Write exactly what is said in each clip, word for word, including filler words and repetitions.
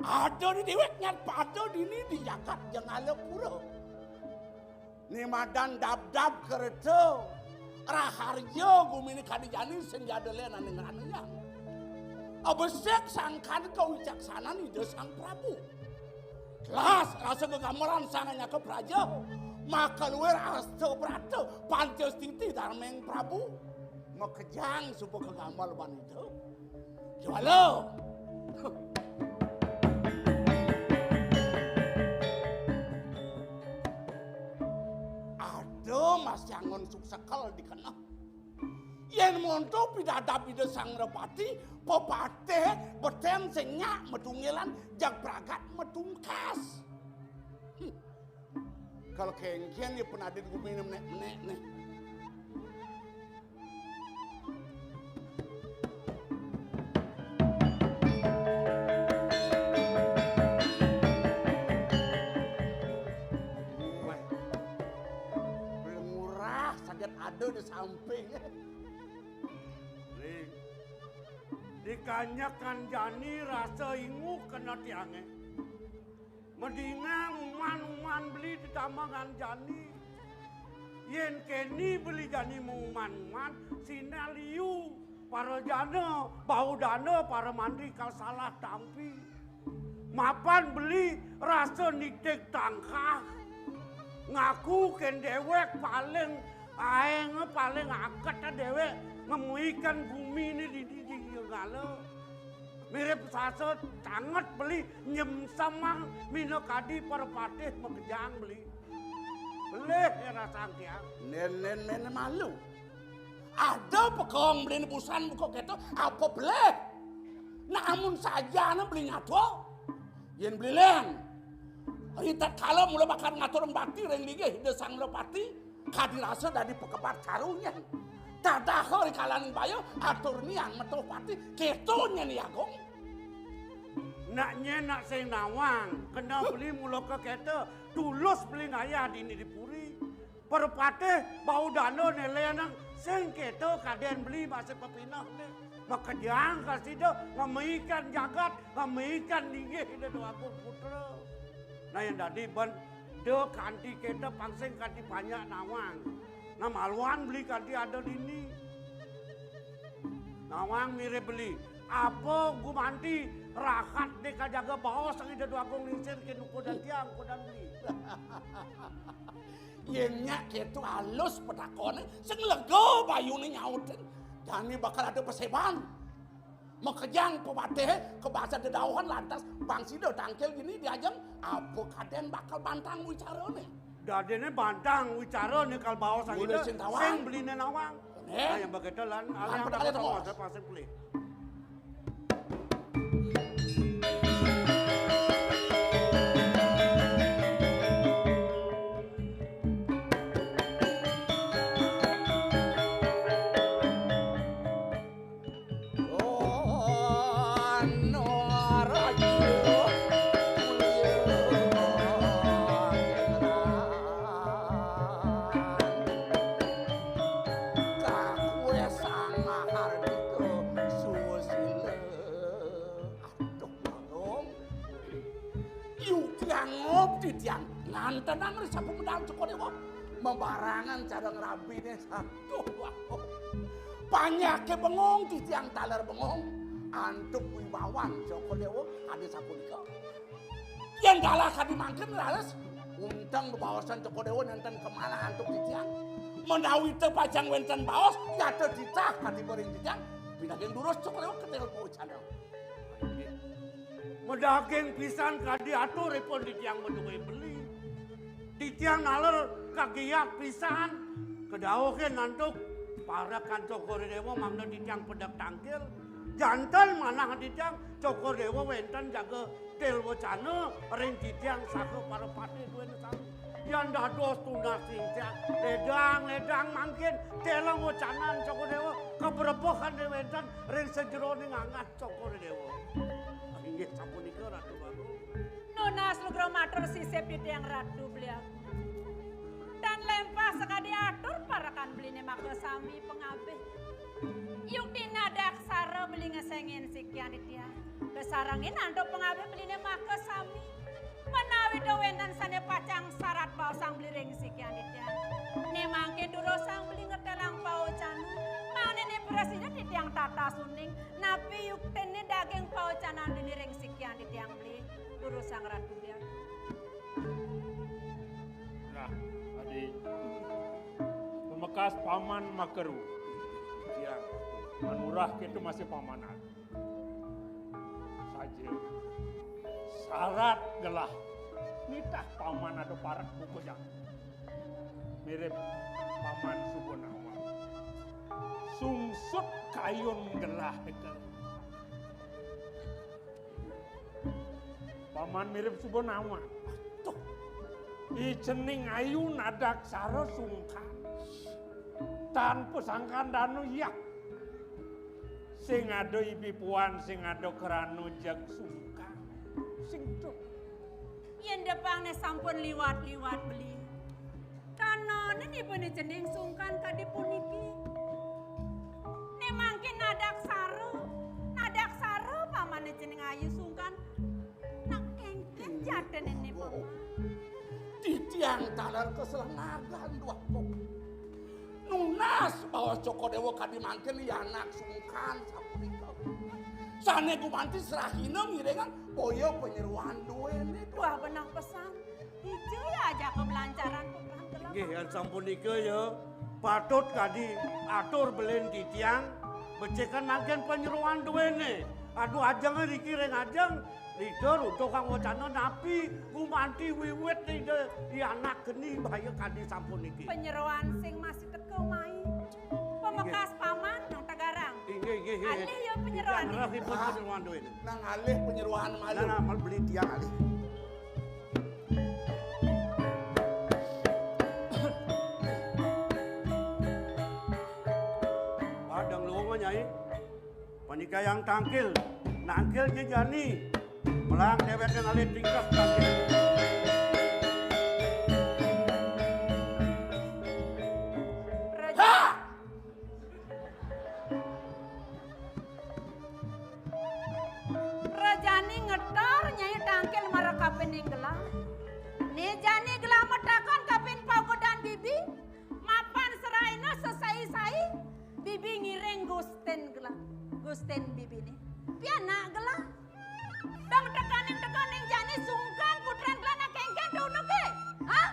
Ada di déwék nyat pada dini di jagat Jengalapura. Né madan dabdab kerta raharja guminé kadi jani sing ja ada lén ané ngranayang. Abesik sangkan kawicaksanan Ida Sang Prabu. Telas rasa gegamelan sang anyaka praja. Maka luir asta brata panca stiti darmeng Prabu. Makejang suba kagamel ban Ida. Juala. Ada Mas Jangon suksekel dikeneh. Yén monto pidadab Ida Sang Repati, pepatih betén sing nyak matunggilan, jag pragat matungkas. Hmm. Kal kéngkén ya penadit guminé menék-menék né. Wéh, murah saget ada di samping. Ring, dikanyekan jani rasa inguh kena tiangé. Madingang uman-uman beli didambangan jani. Yén kéné beli jani mauman-uman, sinah liu, para jana, baudana, para mantri kal salah tampi. Mapan beli rasa nitih tangkah. Ngaku kén déwék paling aéng, paling aget déwék ngemuikan guminé di, di, di, di ngala. Mirip sasa tanget beli nyemsemang minakadi parapatih makejang beli. Belih ya rasang tiang. Nén, nén, nén malu. Ada pekong beli nebusan buka kéto, apa belih? Namun sajana beli nyatua. Yén beli lén. Ritatkala mula bakal ngatur bakti ring linggih Ida Sang Merpati, kadi rasa dadi pakebat karunyang. Tadaha ri kalaning baya atur niang metuh pati, kéto nyén Agung. Nak nyén nak sing nawang, kena beli mula ka kéto, tulus beli ngayah dini di puri. Parapatih baudana né lénang sing kéto kadén beli masih pepinehné. Makejang ka sida ngemaikan jagat, ngemaikan linggih Ida Déwa Agung Putra. Nah, yén dadi ban da kanti kéto pang sing kanti panjak nawang. Nah, maluan beli kanti ada dini. Nawang mirip beli. Apa gumanti rahat dé kajaga baos Ida Déwa Agung Lingsir kén ukodan tiang, ukodan beli. Yén nyak kéto alus petakoné, sing lega bayuné nyautin. Jani bakal ada paséban. Makejang pepatihé kabasa dedauhan lantas bang sida tangkil dini di ajeng apa kadén bakal bantang wicarané. Dadiné bantang wicarané kal baos Ida, sing beliné nawang. Nah, yang begitu lan, alih apa pasang pelih. Aduh, Bagong. Yu tiang ngop titiang ngantenang ri sapu medal Cokor Déwa. Mabarangan cara ngrabiné. Aduh, Bagong. Panjaké bengong titiang taler bengong. Antuk wibawan Cokor Déwa adi sapunika. Yén dalah kadi mangkin raris, unteng bebaosan Cokor Déwa nénten kamanah antuk titiang. Menawi té pacang wénten baos, yata titah kadi bering titiang. Pinaging durus Cokor Déwa ketel bocana. Madaging pisan kadi aturipun titiang madué beli. Titiang naler kagiat pisan. Kadauhin antuk parekan Cokor Déwa mangda titiang pedek tangkil. Janten manah titiang Cokor Déwa wénten jaga til wacana ring titiang saha parapati duéné sami. Yan dados tunas titiang, ledang-ledang mangkin tela wacanan Cokor Déwa, kabrebehan dé wénten ring sajeroning angat Cokor Déwa. Inggih sapunika Ratu Bagong. Nunas lugra matur sisip titiang Ratu Beliagung. Tan lempah sakadi atur parekan beliné maka sami pangabih. Yuktina daksara beli ngeséngin sikian titiang. Kasarengin antuk pangabih beliné maka Sami, menawi to wénten sané pacang sarat baosang beli ring sikian titiang. Né mangkin durusang beli ngetélang paocanan, mangdané prasida titiang tatas uning, napi yuktiné daging paocanan dini ring sikian titiang beli, durusang Ratu Hyang. Nah, adi, pamekas paman makaru. Tiang manurah kéto masih paman. Saja. Sarat gelah. Nitah paman ada parak buku jang. Mirip paman suba nawang. Sungsut kayun gelah dekel. Paman mirip suba nawang. Tuh. I cening ayu nadak sara sungkan. Tan pasangkan danu, yah. Sing ada ibi puan, sing ada krana jeg sungkan. Sing to. Yén depangné sampun liwat-liwat beli. Tan naenin ipun cening sungkan kadi puniki. Né mangkin nadak sara, nadak sara pamané cening ayu sungkan. Nak kéngkén jatine né paman. Titiang taler kaselenagan duaku. Nunas baos Cokor Déwa kadi mangkin i anak sungkan sapunika. Sané gumanti serahina ngiringang boya panyeroan duéné. Wah, beneh pesan. Dija ya ajaka blancaran putran telah. Nggih, yén sampunika ya patut kadi atur belin titiang becikan mangkin panyeroan duéné. Aduh, ajeng riki ring ajeng, Ida runtuh kang wacana napi gumanti wiwit Ida i anak geni bahaya kadi sampuniki. Panyeroan sing masih teka mai. Pamekas paman nang tagarang. Inggih, inggih, inggih. Alih ya panyeroan. Tiang ngerah ipun panyeroan duéné. Nang alih panyeroan malu. Nah, nah, mal beli tiang alih. Padang luwung, Nyai. Panikayang tangkil, nangkil jejani. Melang déwék ngalih tingkah tangkil. Ha! Rajani ngetor Nyai tangkil mara kapining gelah. Né jani gelah matakon kapin paukudan bibi, mapan seraina sesai-sai, bibi ngiring gustin gelah. Gustin bibiné. Pianak gelah. Dong tekaning-tekaning jani sungkan putran gelah nak kéngkén to unuké. Hah?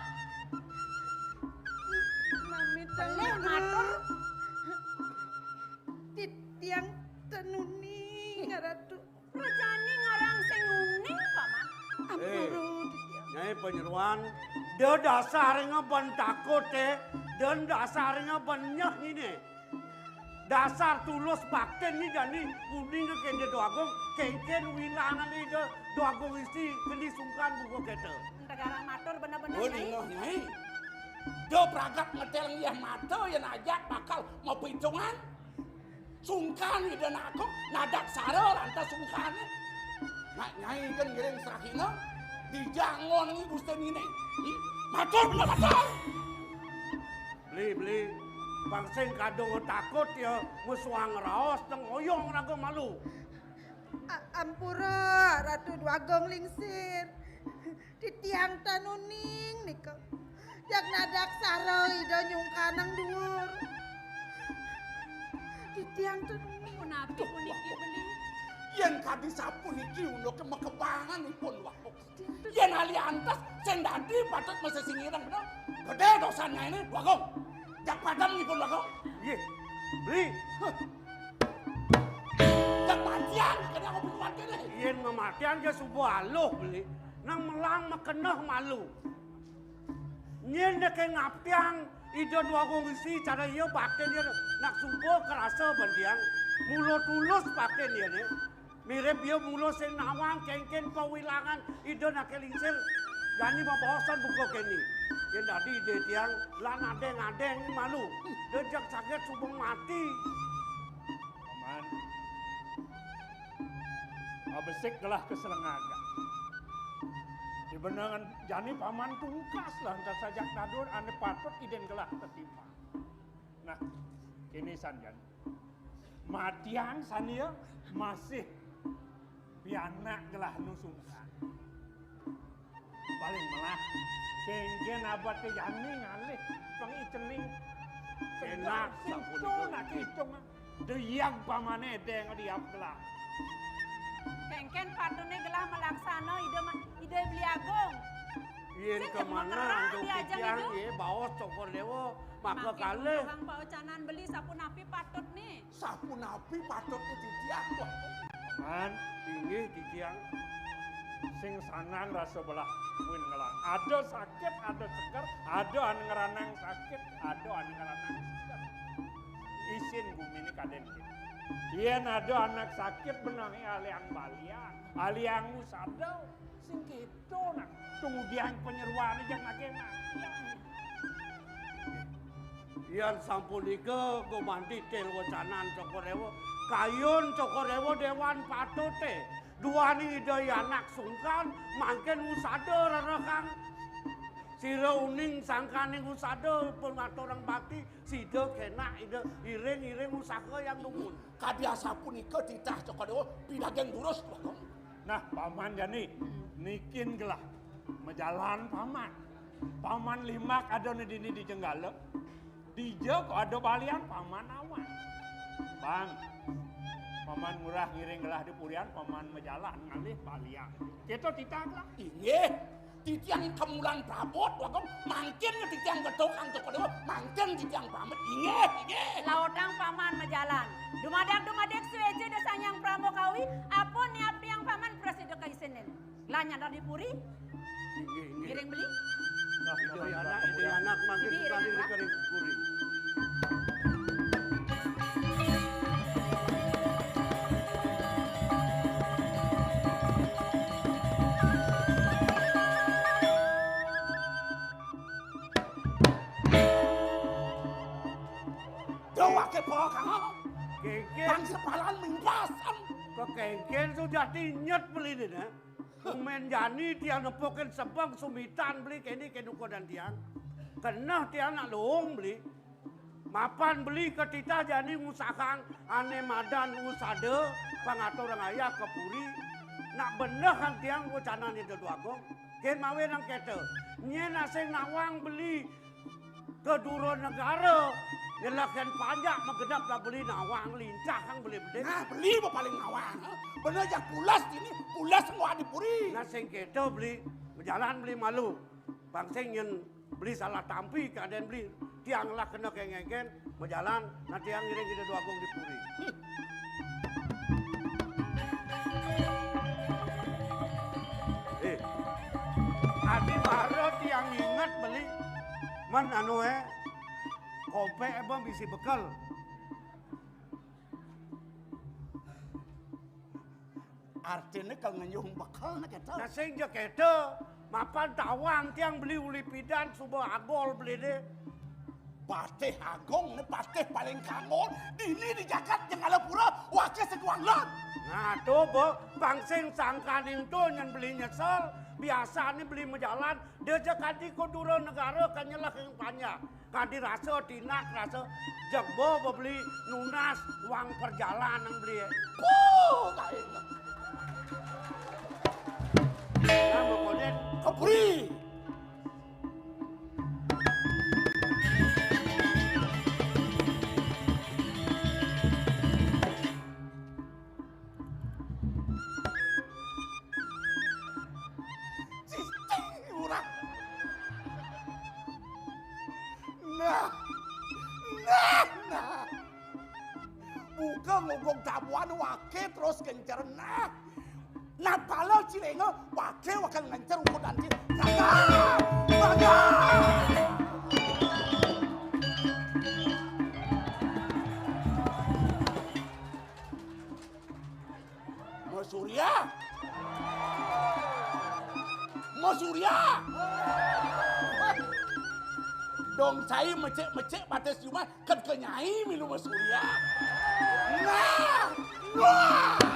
Nami pelih matur. Titiang ten uning, Ratu. Rajani ngarang sing uning, Paman. Ampura, eh, titiang. Nyai panyeroan, da dasar ngeben takut, eh. Da dasar ngeben nyeh ini. Dasar tulus baktin ni jani uning ke Ida Dwagung, kéngkén wilangan Ida Dwagung Isi keni sungkan buka kéto. Entegarang matur bener-bener, oh, Nyai. Ningeh, Nyai. Da pragat ngetél ngiah mata yén ajak bakal mapitungan. Sungkan Ida Agung nadak sara lantas sungkané. Nak Nyai kan ngiring serahina, dijangon ni gustininé. Hmm? Matur bener matur. Beli, beli. Pang sing kadung takut ya, musuhang raos, teng oyong raga malu. A-, ampura, Ratu Dwagung Lingsir. Titiang tan uning nika. Jak nadak sara Ida nyungkanang duur. Titiang tan uning. Punapi puniki beli? Yén kadi sapuniki unuké makebangan ipun Dwagung. Yén aliantes sing dadi patut masesingirang bener. Gedé dosan nyainé Dwagung. Jak padem ipun Dwagung. Nggih. Beli. Huh. Jak matian, kena aku butuhan kéné. Yén mamatian ya suba aluh beli. Nang melang makeneh malu. Nyén dék ngaptiang Ida Dwagung Isi cara iya baktin ya nak suba kerasa bendiang. Mula tulus baktin ya né. Mirip ya mula sing nawang kéngkén pawilangan Ida naké lingsir. Jani mabaosan buka kéné. Yén dadi Ida tiang lan adeng-adeng malu. Da jak saget suba mati. Paman, abesik gelah keselengagan. Di benengan jani Paman tungkas lantas sajak dadur ané patut idin gelah tetimpal. Nah, kéné sanjan. Matiang sania masih pianak gelah nu sungkan. Paling melah. Kénkén abad té jani ngalih pang i cening. Enak, sampun itu nak hitung. Diag pamané deng diap gelah. Kénkén patutné gelah malaksana Ida ma-, Ida Beli Agung. Yén sing kemana kerah antuk diajeng titiang, Ida. Yé, baos Cokor Déwa, maka kalih. Mangkin paocanan beli sapunapi patutné? Sapunapi patutné titiang, Tuan? Man, inggih titiang. Sing sanang rasa belah buin ngelah. Ada sakit, ada seger, ada anu ngranang sakit, ada anu ngranang seger. Isin guminé kadén kéto. Yén ada anak sakit benehé aliang balian, aliang usada, sing kéto nah. Tunggudian panyeroané jang makin. Yén sampunika gumanti til wecanan Cokor Déwa, kayun Cokor Déwa déwan patuté. Duaning Ida anak sungkan, mangkin usada rerehang. Sira uning sangkaning usada pangaturang bakti, sida kénak Ida iring-iring usaha yang dumun. Kadi asapunika titah Cokor Déwa, pidaging durus, Tuan. Nah, Paman jani, nikin gelah majalan Paman. Paman limak ada né dini di Jenggala. Dija kok ada balian Paman awan. Bang, Paman Ngurah ngiring gelah di purian, Paman majalan ngalih balian. Kéto titah gelah. Inggih, titiang kamulan prabot, Bagong, mangkin titiang gedog antuk kedua, mangkin titiang pamit. Inggih, inggih. Lautang Paman majalan. Dumadak-dumadik suéja Ida Sang Hyang Parama Kawi, ampun niapiang Paman prasida kaisinin. Lah nyandar di puri. Inggih, inggih. Ngiring beli. Nah, Ida anak, Ida anak mangkin. Ibi, kali Ida anak. Di puri. Duh, waké po, Kang. Kénkén. Bangsa palan mimpasem. Kekénkén sudah tinyet beli dina. Mén jani tiang nepukin sebeng sumitan beli kéné ké dukudan tiang. Keneh tiang nak luung beli. Mapan beli ka titah jani ngusahang ané madan usada pangaturang ayah ka puri. Nak benehang tiang wacanané Ida Dwagung. Kén mawinan kéto. Nyén asing nawang beli ka dura negara, nyelehang panjak magenep lah beli nawang lincahang beli bedik. Nah, beli ba paling nawang, ha? Beneh jak pules dini, pules ngwak di puri. Nah, sing kéto beli, bejalan beli malu. Pang sing nyén beli salah tampi kadén beli, tiang lah kena kéngkéngkén, bejalan, nah tiang ngiring Ida Dwagung di puri. Hmm. Eh, adi mara tiang inget beli, men anu é, kopék é bang bisi bekel. Artiné ka ngenyuh bekel né kéto. Nah, sing ja kéto, mapan tawang tiang beli uli pidan suba agol beli dé. Patih Agung né patih paling kanggo, dini di jagat Jenggalapura, waké sekuang lon. Nah, to, Bo, pang sing sangkaning to nyén beli nyesel, biasané beli majalan, dija kadi ka dura negara ka nyelehang panjak. Kadi rasa tinak, rasa jebo bebeli nunas wang perjalanan beli. Puh, kain. Nah, pokoknya kepri. Cicing urang. Nah. Nah, nah. Buka ngogog tabuan waké terus kencer. Nah. Nah, pala cilénga waké waké ngencer ukudan ci. Gagal! Gagal! Masurya. Masurya. Dong cai mecik-mecik batis jumah, kan ke nyai milu masurya. Nah, nah.